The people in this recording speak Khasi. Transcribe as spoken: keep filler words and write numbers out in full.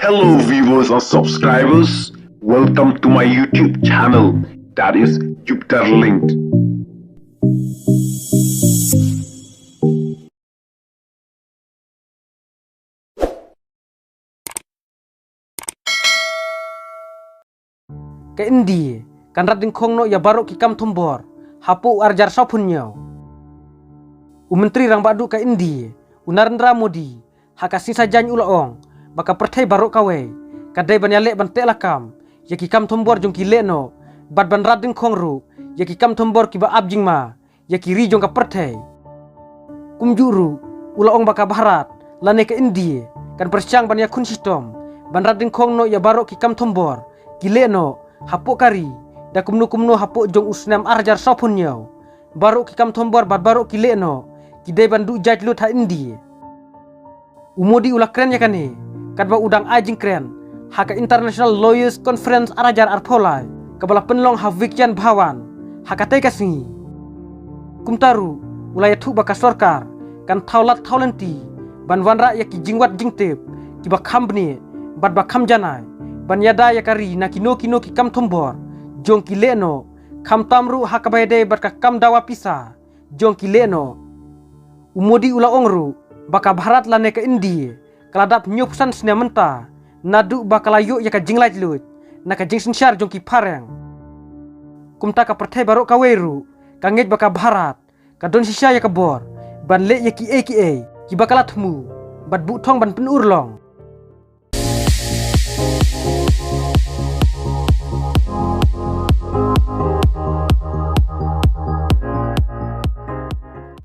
Hello viewers and subscribers, welcome to my YouTube channel, that is Jupiter Linked. Ka India kan rat dyngkhong noh ïa baroh ki kam thombor hapoh u arjar sawphew hynñiew. U Myntri Rangbah Duh ka India, u Narendra Modi, ha ka sngi Saitjaiñ u la ong ba ka pyrthei baroh kawei ka dei ban ïaleh ban tehlakam ïa ki kam thombor jong ki lehnoh bad ban rat dyngkhong ruh ïa ki kam thombor kiba ap jingma ïa ki ri jong ka pyrthei. Kumjuh ruh u la ong ba ka Bharat lane ka India kan pyrshang ban ïakhun shitom ban rat dyngkhong noh ïa baroh ki kam thombor ki lehnoh hapoh ka ri da kumno kumno hapoh jong u snem arjar sawphew hynñiew. Baroh ki kam thombor bad baroh ki lehnoh ki dei ban duh jait lut ha India. U Modi u la kren ïa kane katba u dang ai jingkren ha ka International Lawyers Conference arjar arphew lai kaba la pynlong ha Vigyan Bhawan ha katei ka sngi. Kumta ruh u la ïathuh ba ka sorkar kan thaw lad thaw lynti ban wanrah ïa ki jingwad jingtip kiba kham bniah bad ba kham janai ban ïada ïa ka ri na kino kino ki kam thombor jong ki lehnoh, khamtam ruh ha kaba ïadei bad ka kam dawa pisa jong ki lehnoh. U Modi u la ong ruh ba ka Bharat lane ka India ka la dap hynñiewphew san snem mynta naduh ba ka la ïoh ïa ka jinglaitluid na ka jingsynshar jong ki phareng. Kumta ka pyrthei baroh kawei ruh ka ngeit ba ka Bharat ka don shisha ïa ka bor ban leh ïa kiei kiei kiba ka la thmu bad buh thong ban pynurlong.